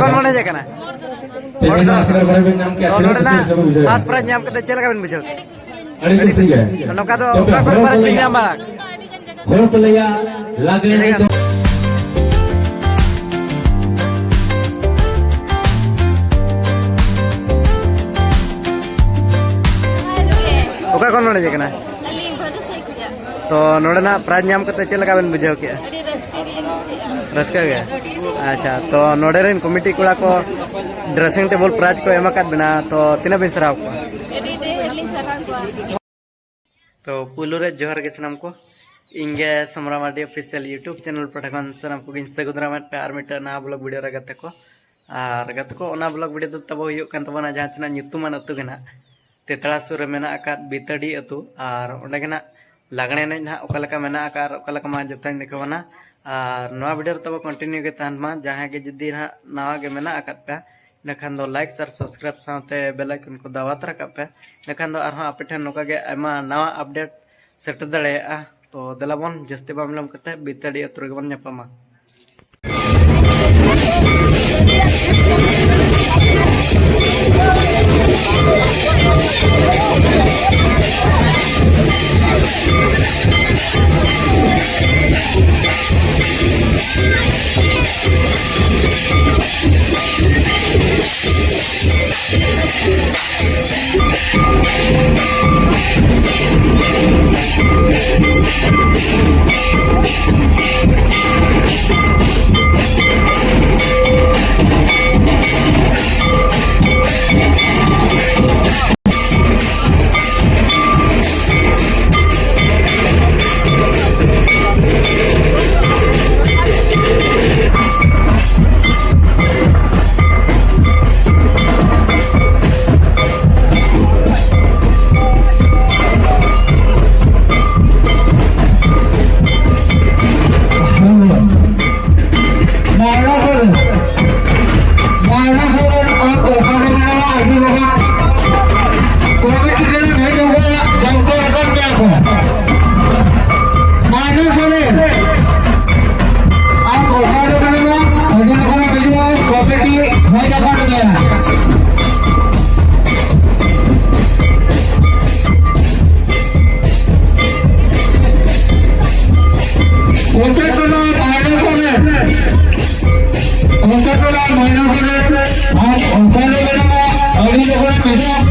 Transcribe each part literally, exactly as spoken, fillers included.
ᱠᱚᱱ ᱢᱟᱱᱮ ᱪᱮᱫ ᱠᱟᱱᱟ? ᱛᱮᱦᱮᱧ ᱟᱥᱲᱟ ᱠᱚᱨᱮ ᱵᱮᱱ ᱧᱟᱢ ᱠᱮᱫ ᱛᱚ ᱱᱚᱰᱮᱱᱟᱜ ᱠᱩᱥᱤ ᱨᱟᱹᱥᱠᱟᱹ ᱵᱩᱡᱷᱟᱹᱣ ᱯᱷᱟᱥᱴ ᱯᱨᱟᱭᱤᱡᱽ ᱧᱟᱢ ᱠᱟᱛᱮ ᱪᱮᱫ ᱞᱮᱠᱟ ᱵᱮᱱ ᱵᱩᱡᱷᱟᱹᱣ? ᱟᱹᱰᱤ ᱠᱩᱥᱤ ᱜᱮ᱾ ᱱᱚᱝᱠᱟ ᱫᱚ ᱛᱚᱵᱮ ᱚᱠᱟ ᱠᱚᱨᱮ ᱦᱚᱲ ᱯᱨᱟᱭᱤᱡᱽ ᱠᱚ ᱵᱮᱱ ᱞᱟᱹᱭᱟ, ᱧᱟᱢ ᱵᱟᱲᱟ? ᱦᱚᱲ ᱠᱚ ᱞᱟᱹᱭᱟ ᱞᱟᱜᱽᱲᱮ ᱮᱱᱮᱡ ᱫᱚ ᱚᱠᱟ ᱠᱷᱚᱱ ᱱᱚᱰᱮ ᱦᱮᱡ ᱠᱟᱱᱟ? ᱟᱹᱞᱤᱧ ᱵᱷᱟᱹᱜᱤ ᱥᱟᱹᱦᱤ ᱠᱷᱚᱱᱟᱜ᱾ ᱛᱚ ᱱᱚᱰᱮᱱᱟᱜ ᱯᱨᱟᱭᱤᱡᱽ ᱧᱟᱢ ᱠᱟᱛᱮ ᱪᱮᱫ ᱞᱮᱠᱟ ᱵᱮᱱ ᱵᱩᱡᱷᱟᱹᱣ ᱠᱮᱜᱼᱟ? ᱟᱹᱰᱤ ᱨᱟᱹᱥᱠᱟᱹ ᱜᱮᱞᱤᱧ ᱵᱩᱡᱷᱟᱹᱣᱮᱫᱼᱟ᱾ ᱨᱟᱹᱥᱠᱟᱹ ᱜᱮ? ᱟᱪᱪᱷᱟ, ᱛᱚ ᱱᱚᱰᱮ ᱨᱮᱱ ᱠᱚᱢᱤᱴᱤ ᱠᱚᱲᱟ ᱠᱚ ᱰᱨᱮᱥᱤᱝ ᱴᱮᱵᱚᱞ ᱯᱨᱟᱭᱤᱡᱽ ᱠᱚ ᱮᱢ ᱟᱠᱟᱫ ᱵᱮᱱᱟ, ᱛᱚ ᱛᱤᱱᱟᱹᱜ ᱵᱤᱱ ᱥᱟᱨᱦᱟᱣ ᱠᱚᱣᱟ? ᱟᱹᱰᱤ ᱰᱷᱮᱨ ᱞᱤᱧ ᱥᱟᱨᱦᱟᱣ ᱠᱚᱣᱟ᱾ ᱛᱚ ᱯᱩᱭᱞᱩ ᱨᱮ ᱡᱚᱦᱟᱨ ᱜᱮ ᱥᱟᱱᱟᱢ ᱠᱚ᱾ ᱤᱧ ᱜᱮ ᱥᱚᱢᱨᱟ ᱢᱟᱨᱰᱤ ᱚᱯᱷᱤᱥᱤᱭᱟᱞ YouTube ᱪᱮᱱᱮᱞ ᱯᱟᱦᱴᱟ ᱠᱷᱚᱱ ᱥᱟᱱᱟᱢ ᱠᱚᱜᱮᱧ ᱥᱟᱹᱜᱩᱱ ᱫᱟᱨᱟᱢᱮᱫ ᱯᱮ ᱟᱨ ᱢᱤᱫᱴᱟᱝ ᱱᱟᱣᱟ ᱵᱞᱚᱜ ᱵᱷᱤᱰᱤᱭᱳ ᱨᱮ ᱜᱟᱛᱮ ᱠᱚ᱾ ᱟᱨ ᱜᱟᱛᱮ ᱠᱚ, ᱚᱱᱟ ᱵᱞᱚᱜ ᱵᱷᱤᱰᱤᱭᱳ ᱫᱚ ᱛᱟᱵᱚ ᱦᱩᱭᱩᱜ ᱠᱟᱱ ᱛᱟᱵᱚᱱᱟ ᱡᱟᱦᱟᱸ ᱪᱮᱱᱟᱜ ᱧᱩᱛᱩᱢᱟᱱ ᱟᱹᱛᱩ ᱜᱮ ᱱᱟᱦᱟᱜ ᱛᱮᱛᱲᱟ ᱥᱩᱨ ᱨᱮ ᱢᱮᱱᱟᱜ ᱟᱠᱟᱫ ᱵᱤᱛᱟᱹᱰᱤ ᱟᱹᱛᱩ᱾ ᱟᱨ ᱚᱸᱰᱮ ᱜᱮ ᱱᱟᱦᱟᱜ ᱞᱟᱜᱽᱬᱮ ᱮᱱᱮᱡ ᱱᱟᱦᱟᱜ ᱚᱠᱟ ᱞᱮᱠᱟ ᱢᱮᱱᱟᱜ ᱟᱠᱟᱫ ᱟᱨ ᱚᱠᱟ ᱞᱮᱠᱟ ᱢᱟ ᱡᱚᱛᱚᱧ ᱫᱮᱠᱷᱟᱣᱟᱱᱟ᱾ ᱟᱨ ᱱᱚᱣᱟ ᱵᱷᱤᱰᱤᱭᱳ ᱨᱮ ᱛᱟᱵᱚ ᱠᱚᱱᱴᱤᱱᱤᱭᱩ ᱜᱮ ᱛᱟᱦᱮᱱ ᱢᱟ᱾ ᱡᱟᱦᱟᱸᱭ ᱜᱮ ᱡᱩᱫᱤ ᱱᱟᱦᱟᱜ ᱱᱟᱣᱟ ᱜᱮ ᱢᱮᱱᱟᱜ ᱟᱠᱟᱫ ᱯᱮᱭᱟ, ᱤᱱᱟᱹᱠᱷᱟᱱ ᱫᱚ ᱞᱟᱭᱤᱠ ᱟᱨ ᱥᱟᱵᱥᱠᱨᱟᱭᱤᱵ ᱥᱟᱶᱛᱮ ᱵᱮᱞ ᱟᱭᱠᱚᱱ ᱠᱚ ᱫᱟᱵᱟᱣ ᱛᱚᱨᱟ ᱠᱟᱜ ᱯᱮ᱾ ᱤᱱᱟᱹᱠᱷᱟᱱ ᱫᱚ ᱟᱨᱦᱚᱸ ᱟᱯᱮ ᱴᱷᱮᱱ ᱱᱚᱝᱠᱟ ᱜᱮ ᱟᱭᱢᱟ ᱱᱟᱣᱟ ᱟᱯᱰᱮᱴ ᱥᱮᱴᱮᱨ ᱫᱟᱲᱮᱭᱟᱜᱼᱟ᱾ ᱛᱚ ᱫᱮᱞᱟ ᱵᱚᱱ ᱡᱟᱹᱥᱛᱤ ᱵᱟᱝ ᱵᱤᱞᱚᱢ ᱠᱟᱛᱮ ᱵᱤᱛᱟᱹᱰᱤ ᱟᱹᱛᱩ ᱨᱮᱜᱮ ᱵᱚᱱ ᱧᱟᱯᱟᱢᱟ᱾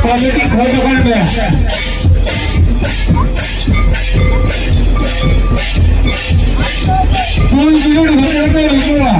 ᱠᱚᱢᱤᱴᱤ ᱠᱷᱚᱡ ᱫᱚᱠᱟᱱ ᱨᱮ ᱯᱩᱱ ᱢᱤᱱᱤᱴ ᱵᱷᱤᱛᱤᱨ ᱛᱮ ᱦᱤᱡᱩᱜᱼᱟ᱾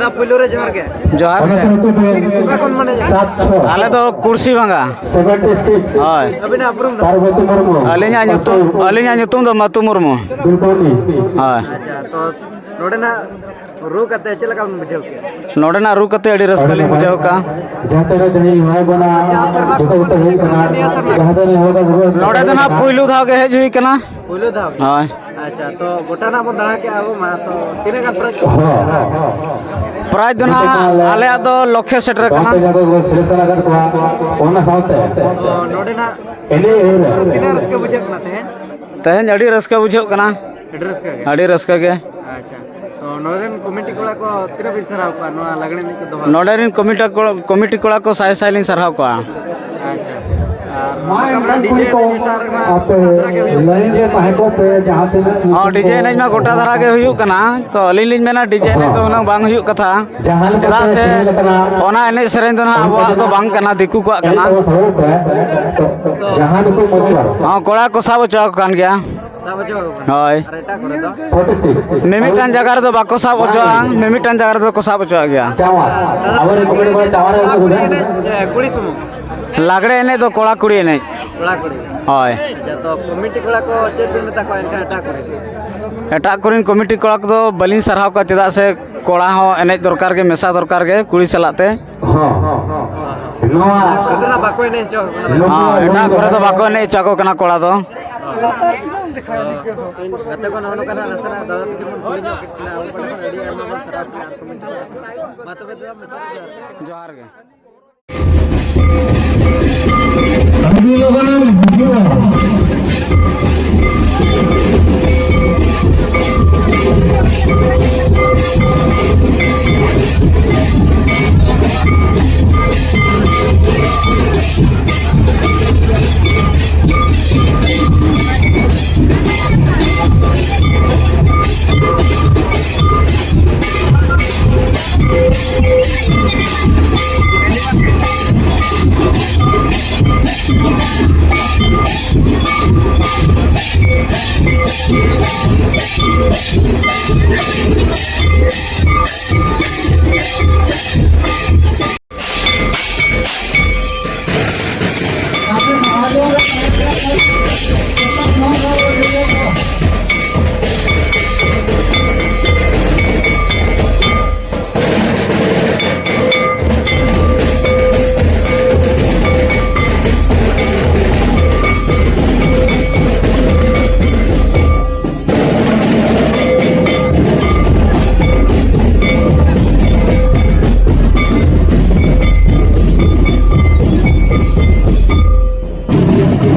ᱫᱟᱫᱟ, ᱯᱩᱭᱞᱩ ᱨᱮ ᱡᱚᱦᱟᱨ ᱜᱮ᱾ ᱡᱚᱦᱟᱨ ᱜᱮ᱾ ᱚᱠᱟ ᱠᱷᱚᱱ ᱢᱟᱱᱮ? ᱟᱞᱮ ᱫᱚ ᱠᱩᱲᱥᱤ ᱵᱷᱟᱸᱜᱟ᱾ ᱦᱳᱭ᱾ ᱟᱹᱵᱤᱱᱟᱜ ᱩᱯᱨᱩᱢ ᱫᱚ? ᱟᱹᱞᱤᱧᱟᱜ ᱧᱩᱛᱩᱢ, ᱟᱹᱞᱤᱧᱟᱜ ᱧᱩᱛᱩᱢ ᱫᱚ ᱢᱟᱛᱩ ᱢᱩᱨᱢᱩ᱾ ᱦᱳᱭ᱾ ᱟᱪᱪᱷᱟ, ᱛᱚ ᱱᱚᱰᱮᱱᱟᱜ ᱨᱩ ᱠᱟᱛᱮ ᱪᱮᱫ ᱞᱮᱠᱟ ᱵᱤᱱ ᱵᱩᱡᱷᱟᱹᱣ ᱠᱮᱫᱟ? ᱱᱚᱰᱮᱱᱟᱜ ᱨᱩ ᱠᱟᱛᱮ ᱟᱹᱰᱤ ᱨᱟᱹᱥᱠᱟᱹ ᱞᱤᱧ ᱵᱩᱡᱷᱟᱹᱣ ᱠᱟᱜᱼᱟ᱾ ᱡᱟᱦᱟᱸ ᱛᱤᱱᱟᱹᱜ ᱡᱟᱦᱟᱸᱭ ᱦᱚᱦᱚ ᱵᱚᱱᱟ, ᱡᱟᱦᱟᱸ ᱥᱮᱨᱢᱟ ᱡᱚᱛᱚ ᱠᱷᱚᱱ ᱠᱚ ᱦᱮᱡ ᱠᱟᱱᱟ, ᱱᱤᱭᱟᱹ ᱥᱮᱨᱢᱟ? ᱡᱟᱦᱟᱸ ᱛᱤᱱᱟᱹᱜ ᱦᱚᱲ ᱠᱚ ᱱᱚᱰᱮ ᱫᱚ ᱱᱟᱦᱟᱜ ᱯᱩᱭᱞᱩ ᱫᱷᱟᱣ ᱜᱮ ᱦᱮᱡ ᱦᱩᱭ ᱠᱟᱱᱟ᱾ ᱯᱩᱭᱞᱩ ᱫᱷᱟᱣ ᱜᱮ? ᱦᱳᱭ᱾ ᱟᱪᱪᱷᱟ, ᱛᱚ ᱜᱚᱴᱟ ᱱᱟᱜ ᱵᱚᱱ ᱫᱟᱬᱟ ᱠᱮᱜᱼᱟ ᱟᱵᱚ ᱢᱟ, ᱛᱚ ᱛᱤᱱᱟᱹᱜ ᱜᱟᱱ prize ᱠᱚ ᱦᱟᱛᱟᱣ ᱠᱟᱜᱼᱟ? ᱯᱨᱟᱭᱤᱡᱽ ᱫᱚ ᱱᱟᱦᱟᱜ ᱟᱞᱮᱭᱟᱜ ᱫᱚ ᱞᱚᱠᱷᱮ ᱥᱮᱴᱮᱨ ᱠᱟᱱᱟ᱾ ᱚᱱᱟ ᱥᱟᱶᱛᱮ ᱛᱚ ᱱᱚᱰᱮ ᱱᱟᱜ ᱛᱤᱱᱟᱹᱜ ᱨᱟᱹᱥᱠᱟᱹ ᱵᱩᱡᱷᱟᱹᱜ ᱠᱟᱱᱟ ᱛᱮᱦᱮᱧ? ᱛᱮᱦᱮᱧ ᱟᱹᱰᱤ ᱨᱟᱹᱥᱠᱟᱹ ᱵᱩᱡᱷᱟᱹᱜ ᱠᱟᱱᱟ᱾ ᱟᱹᱰᱤ ᱨᱟᱹᱥᱠᱟᱹ ᱜᱮ᱾ ᱟᱹᱰᱤ ᱨᱟᱹᱥᱠᱟᱹ ᱜᱮ᱾ ᱟᱪᱪᱷᱟ᱾ ᱱᱚᱰᱮ ᱨᱮᱱ ᱠᱚᱢᱤᱴᱤ ᱠᱚᱲᱟ ᱠᱚ ᱛᱤᱱᱟᱹᱜ ᱵᱤᱱ ᱥᱟᱨᱦᱟᱣ ᱠᱚᱣᱟ ᱱᱚᱣᱟ ᱞᱟᱜᱽᱬᱮ ᱮᱱᱮᱡ ᱠᱚ ᱫᱚᱦᱚ? ᱱᱚᱰᱮ ᱨᱮᱱ ᱠᱚᱢᱤᱴᱤ ᱠᱚ, ᱠᱚᱢᱤᱴᱤ ᱠᱚᱲᱟ ᱠᱚ ᱥᱟᱭ ᱥᱟᱭ ᱞᱤᱧ ᱥᱟᱨᱦᱟᱣ ᱠᱚᱣᱟ᱾ ᱟᱪᱪᱷᱟ᱾ ᱟᱨ ᱱᱚᱝᱠᱟ ᱢᱟᱱᱮ ᱰᱤᱡᱮ ᱮᱱᱮᱡ ᱮᱴᱟᱜ ᱨᱮᱢᱟ ᱟᱯᱮ ᱜᱚᱴᱟ ᱫᱷᱟᱨᱟ ᱜᱮ ᱦᱩᱭᱩᱜ ᱞᱟᱹᱭ ᱠᱟᱱᱟ᱾ ᱡᱮ ᱛᱟᱦᱮᱸ ᱠᱚᱜ ᱯᱮ ᱡᱟᱦᱟᱸ ᱛᱤᱱᱟᱹᱜ ᱦᱚᱸ, ᱰᱤᱡᱮ ᱮᱱᱮᱡ ᱢᱟ ᱜᱚᱴᱟ ᱫᱷᱟᱨᱟ ᱜᱮ ᱦᱩᱭᱩᱜ ᱠᱟᱱᱟ, ᱛᱚ ᱟᱹᱞᱤᱧ ᱞᱤᱧ ᱢᱮᱱᱟ ᱰᱤᱡᱮ ᱮᱱᱮᱡ ᱫᱚ ᱦᱚᱸ᱾ ᱩᱱᱟᱹᱜ ᱵᱟᱝ ᱦᱩᱭᱩᱜ ᱠᱟᱛᱷᱟ᱾ ᱡᱟᱦᱟᱸ ᱞᱮᱠᱟ ᱪᱮᱫᱟᱜ ᱯᱮ ᱥᱮ ᱥᱮᱱ ᱟᱠᱟᱱᱟ, ᱚᱱᱟ ᱮᱱᱮᱡ ᱥᱮᱨᱮᱧ ᱫᱚ ᱱᱟᱦᱟᱜ ᱟᱵᱚᱣᱟᱜ ᱫᱚ ᱵᱟᱝ ᱠᱟᱱᱟ, ᱫᱤᱠᱩ ᱠᱚᱣᱟᱜ ᱠᱟᱱᱟ᱾ ᱮᱱᱮᱡ ᱛᱟᱵᱚᱱ ᱥᱟᱵᱚᱱ ᱯᱮ᱾ ᱡᱟᱦᱟᱸ ᱫᱚᱠᱚ ᱢᱚᱡᱽ ᱵᱟᱲᱟ᱾ ᱦᱚᱸ, ᱠᱚᱲᱟ ᱠᱚ ᱥᱟᱵ ᱦᱚᱪᱚ ᱟᱠᱚ ᱠᱟᱱ ᱜᱮᱭᱟ᱾ ᱥᱟᱵ ᱦᱚᱪᱚ ᱟᱠᱚ ᱠᱟᱱᱟ᱾ ᱦᱳᱭ᱾ ᱟᱨ ᱮᱴᱟᱜ ᱠᱚᱨᱮ ᱫᱚ? Forty six. ᱢᱤᱢᱤᱫᱴᱟᱝ ᱡᱟᱭᱜᱟ ᱨᱮᱫᱚ ᱵᱟᱠᱚ ᱥᱟᱵ ᱦᱚᱪᱚᱣᱟᱜᱼᱟ, ᱢᱤᱢᱤᱫᱴᱟᱝ ᱡᱟᱭᱜᱟ ᱨᱮᱫᱚ ᱠᱚ ᱥᱟᱵ ᱦᱚᱪᱚᱣᱟᱜ ᱜᱮᱭᱟ᱾ ᱪᱟᱣᱟᱨ᱾ ᱟᱵᱚ ᱨᱮᱱ ᱠᱚᱲᱟ ᱠᱚᱲᱟ ᱪᱟᱣᱟᱨ ᱨᱮ ᱠᱚᱲᱟ ᱠᱩᱲᱤ ᱮᱱᱮᱡ ᱪᱮ ᱠᱩᱲᱤ ᱥᱩᱢᱩᱝ? ᱞᱟᱜᱽᱲᱮ ᱮᱱᱮᱡ ᱫᱚ ᱠᱚᱲᱟ ᱠᱩᱲᱤ ᱮᱱᱮᱡ᱾ ᱠᱚᱲᱟ ᱠᱩᱲᱤ᱾ ᱦᱳᱭ᱾ ᱟᱪᱪᱷᱟ, ᱛᱚ ᱠᱚᱢᱤᱴᱤ ᱠᱚᱲᱟ ᱠᱚ ᱪᱮᱫ ᱵᱤᱱ ᱢᱮᱛᱟ ᱠᱚᱣᱟ ᱮᱱᱠᱷᱟᱱ ᱮᱴᱟᱜ ᱠᱚᱨᱮ? ᱮᱴᱟᱜ ᱠᱚᱨᱮᱱ ᱠᱚᱢᱤᱴᱤ ᱠᱚᱲᱟ ᱠᱚᱫᱚ ᱵᱟᱹᱞᱤᱧ ᱥᱟᱨᱦᱟᱣ ᱠᱚᱣᱟ, ᱪᱮᱫᱟᱜ ᱥᱮ ᱠᱚᱲᱟ ᱦᱚᱸ ᱮᱱᱮᱡ ᱫᱚᱨᱠᱟᱨ ᱜᱮ, ᱢᱮᱥᱟ ᱫᱚᱨᱠᱟᱨ ᱜᱮ ᱠᱩᱲᱤ ᱥᱟᱞᱟᱜ ᱛᱮ᱾ ᱦᱚᱸ᱾ ᱱᱚᱣᱟ ᱟᱫᱚ ᱱᱟᱜ ᱵᱟᱠᱚ ᱮᱱᱮᱡ ᱦᱚᱪᱚ ᱟᱠᱚ ᱠᱟᱱᱟ᱾ ᱦᱚᱸ, ᱮᱴᱟᱜ ᱠᱚᱨᱮ ᱫᱚ ᱵᱟᱠᱚ ᱮᱱᱮᱡ ᱦᱚᱪᱚ ᱟᱠᱚ ᱠᱟᱱᱟ ᱠᱚᱲᱟ ᱫᱚ᱾ ᱜᱟᱛᱮ ᱠᱚ ᱱᱚᱜᱼᱚ ᱱᱚᱝᱠᱟ ᱱᱟᱜ ᱱᱟᱥᱮᱱᱟᱜ ᱫᱟᱫᱟ ᱛᱟᱹᱠᱤᱱ ᱵᱚᱱ ᱠᱩᱞᱤ ᱧᱚᱜ ᱠᱮᱫ ᱠᱤᱱᱟ, ᱩᱱᱠᱩ ᱯᱟᱦᱴᱟ ᱠᱷᱚᱱ ᱟᱹᱰᱤ ᱟᱭᱢᱟ ᱵᱚᱱ ᱥᱟᱨᱦᱟᱣ ᱠᱤᱱᱟ ᱟᱨ ᱠᱚ ᱢᱮᱱ ᱠᱮᱫᱟ᱾ ᱢᱟ ᱛᱚᱵᱮ ᱫᱟᱫᱟ, ᱢᱩᱪᱟᱹᱫ ᱡᱚᱦᱟᱨ᱾ ᱡᱚᱦᱟᱨ ᱜᱮ᱾ ᱟᱹᱰᱤ ᱞᱚᱜᱚᱱ ᱮᱢ ᱦᱤᱡᱩᱜᱼᱟ᱾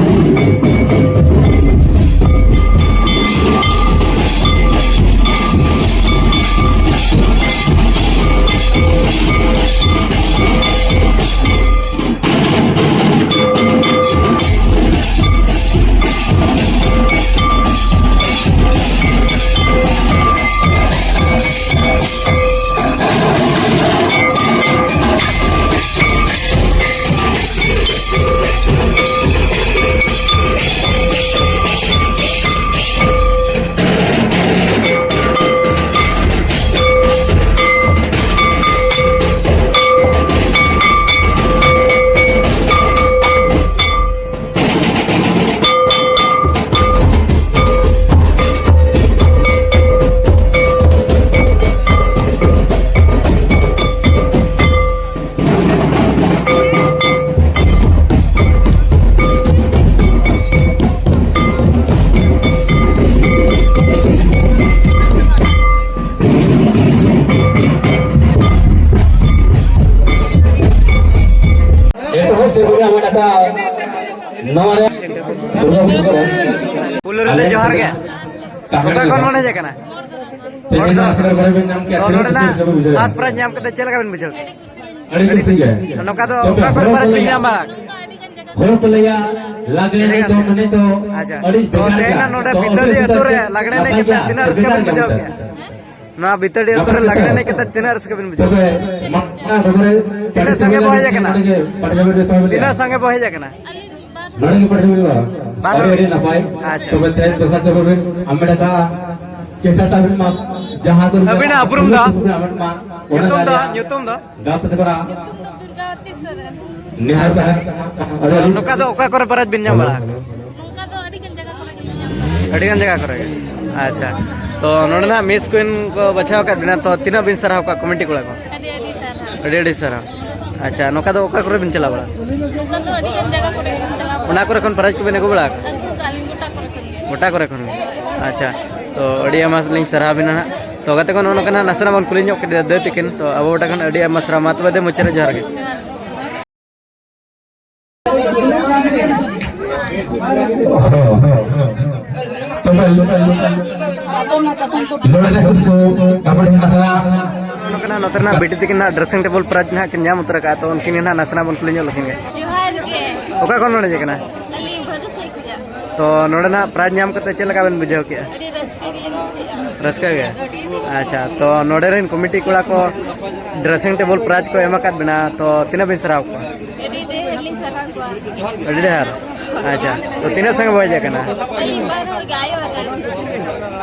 ᱱᱚᱣᱟ ᱨᱮ ᱯᱩᱭᱞᱩ ᱨᱮ ᱡᱚᱦᱟᱨ ᱜᱮ᱾ ᱚᱠᱟ ᱠᱷᱚᱱ ᱵᱚᱱ ᱦᱮᱡ ᱟᱠᱟᱱᱟ? ᱛᱮᱦᱮᱧ ᱫᱚ ᱟᱥᱲᱟ ᱠᱚᱨᱮ ᱵᱮᱱ ᱧᱟᱢ ᱠᱮᱜᱼᱟ᱾ ᱛᱚ, ᱛᱤᱱᱟᱹᱜ ᱱᱚᱰᱮᱱᱟᱜ ᱠᱩᱥᱤ ᱨᱟᱹᱥᱠᱟᱹ ᱵᱮᱱ ᱵᱩᱡᱷᱟᱹᱣ ᱯᱷᱟᱥᱴ ᱠᱮᱜᱼᱟ? ᱯᱨᱟᱭᱤᱡᱽ ᱧᱟᱢ ᱠᱟᱛᱮ ᱪᱮᱫ ᱞᱮᱠᱟ ᱵᱮᱱ ᱵᱩᱡᱷᱟᱹᱣ ᱠᱮᱜᱼᱟ? ᱟᱹᱰᱤ ᱠᱩᱥᱤ ᱞᱤᱧ ᱵᱩᱡᱷᱟᱹᱣ ᱠᱮᱜᱼᱟ᱾ ᱟᱹᱰᱤ ᱠᱩᱥᱤ ᱜᱮ᱾ ᱱᱚᱝᱠᱟ ᱫᱚ ᱛᱚᱵᱮ ᱚᱠᱟ ᱠᱚᱨᱮ ᱦᱚᱲ ᱠᱚ ᱯᱨᱟᱭᱤᱡᱽ ᱞᱟᱹᱭᱟ, ᱵᱮᱱ ᱧᱟᱢ ᱵᱟᱲᱟ ᱟᱠᱟᱫᱟ? ᱦᱚᱲ ᱠᱚ ᱞᱟᱹᱭᱟ, ᱞᱟᱜᱽᱲᱮ ᱮᱱᱮᱡ ᱫᱚ ᱢᱟᱱᱮ ᱫᱚ ᱟᱪᱪᱷᱟ᱾ ᱟᱹᱰᱤ ᱛᱚ, ᱵᱮᱠᱟᱨ ᱜᱮᱭᱟ᱾ ᱛᱮᱦᱮᱧ ᱱᱚᱰᱮ ᱛᱚ, ᱵᱷᱤᱛᱟᱹᱨᱤ ᱚᱱᱟ ᱟᱹᱛᱩ ᱨᱮ ᱪᱮᱛᱟᱱ ᱞᱟᱜᱽᱲᱮ ᱮᱱᱮᱡ ᱱᱟᱯᱟᱭ ᱠᱟᱛᱮ ᱜᱮᱭᱟ, ᱛᱤᱱᱟᱹᱜ ᱨᱟᱹᱥᱠᱟᱹ ᱵᱮᱠᱟᱨ ᱵᱮᱱ ᱜᱮᱭᱟ ᱵᱩᱡᱷᱟᱹᱣ ᱢᱮᱱᱛᱮ᱾ ᱠᱮᱜᱼᱟ? ᱱᱚᱣᱟ ᱵᱷᱤᱛᱟᱹᱨᱤ ᱟᱹᱛᱩ ᱨᱮ ᱱᱟᱯᱟᱭ ᱞᱟᱜᱽᱲᱮ ᱜᱮᱭᱟ᱾ ᱮᱱᱮᱡ ᱠᱟᱛᱮ ᱛᱤᱱᱟᱹᱜ ᱨᱟᱹᱥᱠᱟᱹ ᱵᱮᱱ ᱵᱩᱡᱷᱟᱹᱣ ᱛᱚᱵᱮ ᱠᱮᱜᱼᱟ? ᱢᱟ-, ᱢᱟ ᱫᱚᱵᱚᱨᱮ ᱛᱤᱱᱟᱹᱜ ᱥᱟᱸᱜᱮ ᱵᱚ ᱦᱮᱡ ᱟᱠᱟᱱᱟ? ᱱᱚᱰᱮ ᱜᱮ ᱯᱟᱴᱜᱟᱵᱮ ᱡᱚᱛᱚ ᱦᱚᱲ ᱛᱤᱱᱟᱹᱜ ᱥᱟᱸᱜᱮ ᱵᱚ ᱦᱮᱡ ᱟᱠᱟᱱᱟ? ᱱᱚᱰᱮ ᱜᱮ ᱯᱟᱴᱜᱟᱵᱮ ᱦᱩᱭᱩᱜᱼᱟ᱾ ᱵᱟᱨ ᱟᱹᱰᱤ, ᱦᱚᱲ᱾ ᱟᱹᱰᱤ ᱱᱟᱯᱟᱭ᱾ ᱟᱪᱪᱷᱟ᱾ ᱛᱚᱵᱮ ᱛᱮᱦᱮᱧ ᱫᱚᱥᱟᱨ ᱪᱟᱸᱫᱚ ᱨᱮ ᱟᱢᱮᱴ ᱟᱠᱟᱫ ᱪᱮᱥᱴᱟ ᱛᱟᱵᱮᱱ ᱢᱟ, ᱡᱟᱦᱟᱸ ᱫᱚ ᱟᱹᱵᱤᱱᱟᱜ ᱩᱯᱨᱩᱢ ᱫᱚ? ᱟᱢᱮᱴ ᱢᱟ, ᱚᱱᱟ ᱧᱩᱛᱩᱢ ᱫᱚ? ᱠᱟᱨᱭᱟ ᱧᱩᱛᱩᱢ ᱫᱚ? ᱜᱟᱶᱛᱟ ᱥᱮᱵᱟ ᱧᱩᱛᱩᱢ ᱫᱚ ᱫᱩᱨᱜᱟᱵᱚᱛᱤ ᱥᱚᱨᱮᱱ᱾ ᱱᱮᱦᱚᱨ ᱛᱟᱦᱮᱸ᱾ ᱟᱹᱰᱤ, ᱟᱹᱰᱤ ᱱᱚᱝᱠᱟ ᱫᱚ ᱚᱠᱟ ᱠᱚᱨᱮ ᱯᱨᱟᱭᱤᱡᱽ ᱵᱤᱱ ᱧᱟᱢ ᱵᱟᱲᱟ ᱟᱠᱟᱫᱟ? ᱱᱚᱝᱠᱟ ᱫᱚ ᱟᱹᱰᱤ ᱜᱟᱱ ᱡᱟᱭᱜᱟ ᱠᱚᱨᱮ ᱜᱮᱞᱤᱧ ᱧᱟᱢ ᱵᱟᱲᱟ ᱟᱠᱟᱫᱟ᱾ ᱟᱹᱰᱤ ᱜᱟᱱ ᱡᱟᱭᱜᱟ ᱠᱚᱨᱮ ᱜᱮ᱾ ᱟᱪᱪᱷᱟ, ᱛᱚ ᱱᱚᱰᱮᱱᱟᱜ ᱢᱤᱥ ᱠᱩᱭᱤᱱ ᱠᱚ ᱵᱟᱪᱷᱟᱣ ᱟᱠᱟᱫ ᱵᱤᱱᱟ, ᱛᱚ ᱛᱤᱱᱟᱹᱜ ᱵᱤᱱ ᱥᱟᱨᱦᱟᱣ ᱠᱚᱣᱟ ᱠᱚᱢᱤᱴᱤ ᱠᱚᱲᱟ ᱠᱚ? ᱟᱹᱰᱤ ᱟᱹᱰᱤ ᱥᱟᱨᱦᱟᱣ᱾ ᱟᱹᱰᱤ ᱟᱹᱰᱤ ᱥᱟᱨᱦᱟᱣ᱾ ᱟᱪᱪᱷᱟ, ᱱᱚᱝᱠᱟ ᱫᱚ ᱚᱠᱟ ᱠᱚᱨᱮ ᱵᱤᱱ ᱪᱟᱞᱟᱣ ᱵᱟᱲᱟ? ᱱᱚᱝᱠᱟ ᱫᱚ ᱟᱹᱰᱤ ᱜᱟᱱ ᱡᱟᱭᱜᱟ ᱠᱚᱨᱮ ᱜᱮᱞᱤᱧ ᱪᱟᱞᱟᱣ ᱵᱟᱲᱟ ᱚᱱᱟ ᱠᱚᱨᱮ ᱠᱷᱚᱱ ᱯᱨᱟᱭᱤᱡᱽ ᱠᱚᱵᱤᱱ ᱟᱹᱜᱩ ᱵᱟᱲᱟ ᱟᱠᱟᱫᱟ? ᱟᱹᱜᱩ ᱠᱟᱜᱼᱟ ᱞᱤᱧ ᱜᱚᱴᱟ ᱠᱚᱨᱮ ᱠᱷᱚᱱ ᱜᱮ᱾ ᱜᱚᱴᱟ ᱠᱚᱨᱮ ᱠᱷᱚᱱ ᱜᱮ? ᱟᱪᱪᱷᱟ, ᱛᱚ ᱟᱹᱰᱤ ᱟᱭᱢᱟ ᱞᱤᱧ ᱥᱟᱨᱦᱟᱣ ᱵᱤᱱᱟ ᱱᱟᱦᱟᱜ᱾ ᱛᱚ ᱜᱟᱛᱮ ᱠᱚ, ᱱᱚᱜᱼᱚ ᱱᱚᱝᱠᱟ ᱱᱟᱦᱟᱜ ᱱᱟᱥᱮᱱᱟᱜ ᱵᱚᱱ ᱠᱩᱞᱤ ᱧᱚᱜ ᱠᱮᱫᱮᱭᱟ ᱫᱟᱹᱭ ᱛᱤᱠᱤᱱ, ᱛᱚ ᱟᱵᱚ ᱯᱟᱦᱴᱟ ᱠᱷᱚᱱ ᱟᱹᱰᱤ ᱟᱭᱢᱟ ᱥᱟᱨᱦᱟᱣ᱾ ᱢᱟ ᱛᱚᱵᱮ ᱫᱟᱹᱭ, ᱢᱩᱪᱟᱹᱫ ᱨᱮ ᱡᱚᱦᱟᱨ ᱜᱮ᱾ ᱛᱚᱵᱮ, ᱱᱚᱰᱮ ᱠᱷᱩᱥᱵᱩ ᱠᱟᱵᱟᱰᱤ ᱟᱥᱲᱟ᱾ ᱱᱚᱝᱠᱟᱱᱟᱜ ᱱᱚᱛᱮ ᱨᱮᱱᱟᱜ ᱵᱤᱴᱤ ᱛᱤᱠᱤᱱ ᱱᱟᱦᱟᱜ dressing table prize ᱱᱟᱦᱟᱜ ᱠᱤᱱ ᱧᱟᱢ ᱩᱛᱟᱹᱨ ᱟᱠᱟᱫᱼᱟ, ᱛᱚ ᱩᱱᱠᱤᱱ ᱜᱮ ᱱᱟᱦᱟᱜ ᱱᱟᱥᱮᱱᱟᱜ ᱵᱚᱱ ᱠᱩᱞᱤ ᱧᱚᱜ ᱞᱮᱠᱤᱱ ᱜᱮ᱾ ᱡᱚᱦᱟᱨ ᱜᱮ᱾ ᱚᱠᱟ ᱠᱷᱚᱱ ᱱᱚᱰᱮ ᱦᱮᱡ ᱟᱠᱟᱱᱟ? ᱟᱹᱞᱤᱧ ᱵᱷᱟᱹᱜᱤ ᱥᱟᱹᱦᱤ ᱠᱷᱚᱱᱟᱜ᱾ ᱛᱚ ᱱᱚᱰᱮᱱᱟᱜ prize ᱧᱟᱢ ᱠᱟᱛᱮ ᱪᱮᱫ ᱞᱮᱠᱟ ᱵᱮᱱ ᱵᱩᱡᱷᱟᱹᱣ ᱠᱮᱜᱼᱟ? ᱟᱹᱰᱤ ᱨᱟᱹᱥᱠᱟᱹ ᱜᱮᱞᱤᱧ ᱵᱩᱡᱷᱟᱹᱣᱮᱫᱼᱟ᱾ ᱨᱟᱹᱥᱠᱟᱹ ᱜᱮ? ᱟᱪᱪᱷᱟ, ᱛᱚ ᱱᱚᱰᱮ ᱨᱮᱱ ᱠᱚᱢᱤᱴᱤ ᱠᱚᱲᱟ ᱠᱚ dressing table prize ᱠᱚ ᱮᱢ ᱟᱠᱟᱫ ᱵᱮᱱᱟ, ᱛᱚ ᱛᱤᱱᱟᱹᱜ ᱵᱤᱱ ᱥᱟᱨᱦᱟᱣ ᱠᱚᱣᱟ? ᱟᱹᱰᱤ ᱰᱷᱮᱨ ᱞᱤᱧ ᱥᱟᱨᱦᱟᱣ ᱠᱚᱣᱟ᱾ ᱟᱹᱰᱤ ᱰᱷᱮᱨ? ᱟᱪᱪᱷᱟ, ᱛᱚ ᱛᱤᱱᱟᱹᱜ ᱥᱟᱸᱜᱮ ᱵᱚ ᱦᱮᱡ ᱟᱠᱟᱱᱟ? ᱟᱹᱞᱤᱧ ᱵᱟᱨ ᱦᱚᱲ ᱜᱮ, ᱟᱭᱳ ᱟᱨ ᱟᱹᱞᱤᱧ᱾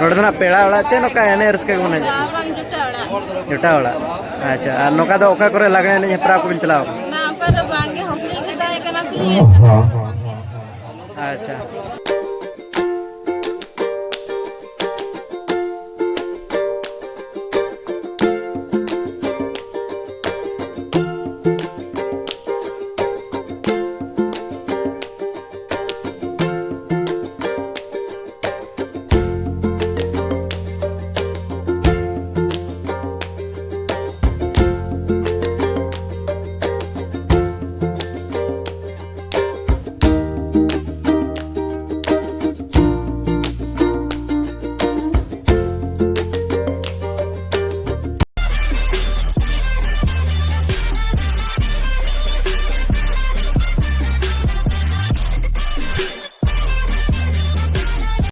ᱱᱚᱰᱮ ᱫᱚ ᱱᱟᱜ ᱯᱮᱲᱟ ᱚᱲᱟᱜ ᱪᱮ ᱱᱚᱝᱠᱟ ᱮᱱᱮᱡ ᱨᱟᱹᱥᱠᱟᱹ ᱜᱮᱵᱚᱱ ᱦᱮᱡ ᱟᱠᱟᱱᱟ? ᱵᱟᱝ, ᱡᱚᱴᱟᱣ ᱚᱲᱟᱜ᱾ ᱡᱚᱴᱟᱣ ᱚᱲᱟᱜ᱾ ᱟᱪᱪᱷᱟ, ᱟᱨ ᱱᱚᱝᱠᱟ ᱫᱚ ᱚᱠᱟ ᱠᱚᱨᱮ ᱞᱟᱜᱽᱲᱮ ᱮᱱᱮᱡ ᱦᱮᱯᱨᱟᱣ ᱠᱚᱵᱤᱱ ᱪᱟᱞᱟᱣ ᱟᱠᱟᱱᱟ? ᱚᱱᱟ ᱚᱠᱟ ᱨᱮ ᱵᱟᱝ ᱜᱮ, hostel ᱨᱮ ᱛᱟᱦᱮᱸ ᱠᱟᱱᱟ ᱥᱮ᱾ ᱟᱪᱪᱷᱟ᱾